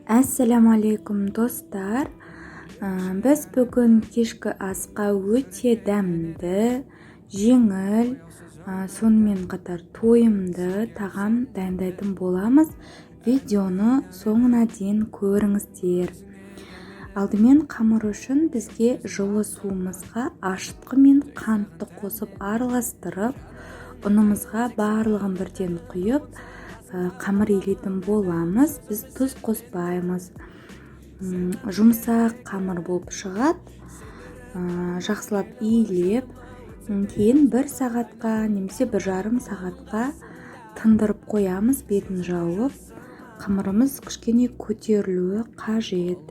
Әссәләмәғалейкүм, достар! Біз бүгін кешкі асқа өте дәмді, жеңіл, сонымен қатар тойымды тағам дайындайтын боламыз. Видеоны соңына дейін көріңіздер. Алдымен қамыр үшін бізге жылы суымызға ашытқы мен қантты қосып араластырып, ұнымызға барлығын бірден құйып, қамыр илейтін боламыз. Біз тұз қоспаймыз. Жұмсақ қамыр болып шығады. Жақсылап илеп, кейін бір сағатқа немесе 1,5 сағатқа тындырып қоямыз, бетін жауып. Қамырымыз кішкене көтерілуі қажет.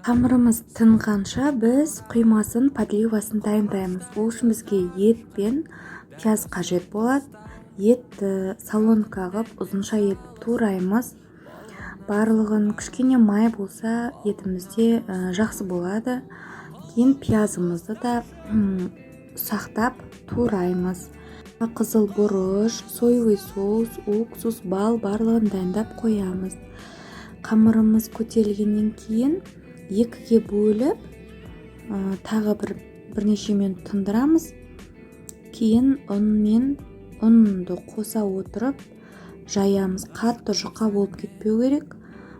Қамырымыз тынғанша, біз құймасын, подливасын дайындаймыз. Ол үшін бізге ет пен пияз қажет болады. Етті соломка қылып, ұзынша етіп тураймыз барлығын. Кішкене май болса етімізде, жақсы болады. Кейін пиязымызды да ұсақтап тураймыз. Қызыл бұрыш, соевый соус, уксус, бал, барлығын дайындап қоямыз. Қамырымыз көтерілгеннен кейін екіге бөліп, тағы бірнеше минут тындырамыз. Кейін ұнмен, ұнды қоса отырып жаямыз. Қатты жұқа болып кетпеу керек.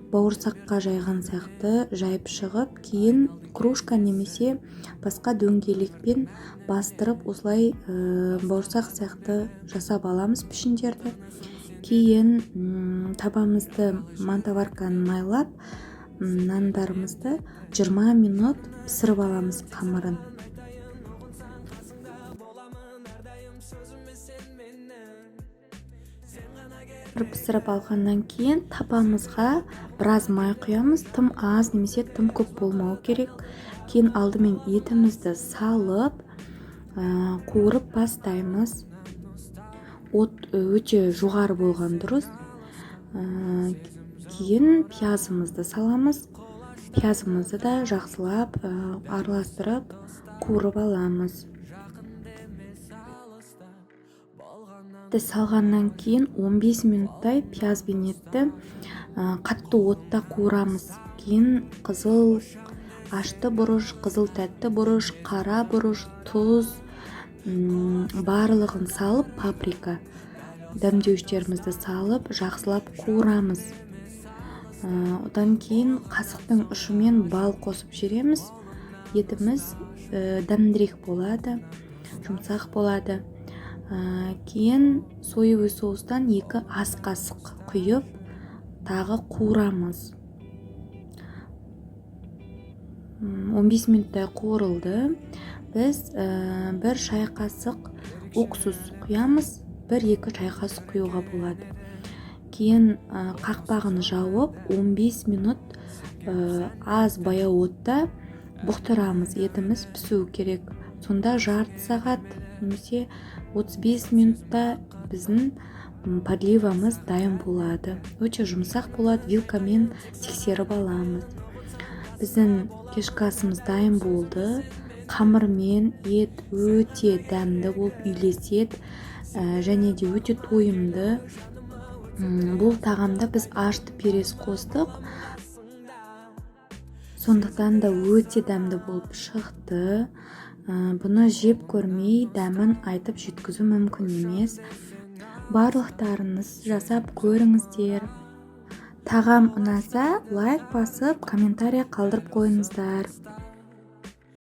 Бауырсаққа жайған сияқты жайып шығып, кейін кружка немесе басқа дөңгелекпен бастырып, осылай бауырсақ сияқты жасап аламыз пішіндерді. Кейін табамызды, мантоварканы майлап, нандарымызды 20 минут пісіріп аламыз қамырын. Боламын әрдайым, сөзіме сен менің, сен ғана. Пісіріп алғаннан кейін табамызға біраз май құямыз. Тым аз немесе тым көп болмау керек. Кейін алдымен етімізді салып, қуырып бастаймыз. От өте жоғары болған дұрыс. Кейін пиязымызды саламыз. Пиязымызды да жақсылап араластырып, қуырып аламыз. Етті салғаннан кейін 15 минуттай пияз бен етті қатты отта қуырамыз. Кейін қызыл ашты бұрыш, қызыл тәтті бұрыш, қара бұрыш, тұз, барлығын салып, паприка, дәмдеуіштерімізді салып, жақсылап қуырамыз. Одан кейін қасықтың ұшымен бал қосып жібереміз. Етіміз дәмдірек болады, жұмсақ болады. Кейін соевый соустан 2 ас қасық құйып, тағы қуырамыз. 15 минуттай қуырылды. Біз бір шай қасық уксус құямыз, 1-2 шай қасық құюға болады. Кейін қақпағын жауып, 15 минут аз баяу отта бұқтырамыз. Етіміз пісу керек. Сонда жарты сағат немесе 35 минутта біздің подливамыз дайын болады. Өте жұмсақ болады, вилкамен тексеріп аламыз. Біздің кешкі асымыз дайын болды. Қамыр мен ет өте дәмді болып үйлеседі және де өте тойымды. Бұл тағамда біз ашты перец қостық, сондықтан да өте дәмді болып шықты. Бұны жеп көрмей, дәмін айтып жеткізу мүмкін емес. Барлықтарыңыз жасап көріңіздер. Тағам ұнаса, лайк басып, комментарий қалдырып қойыңыздар.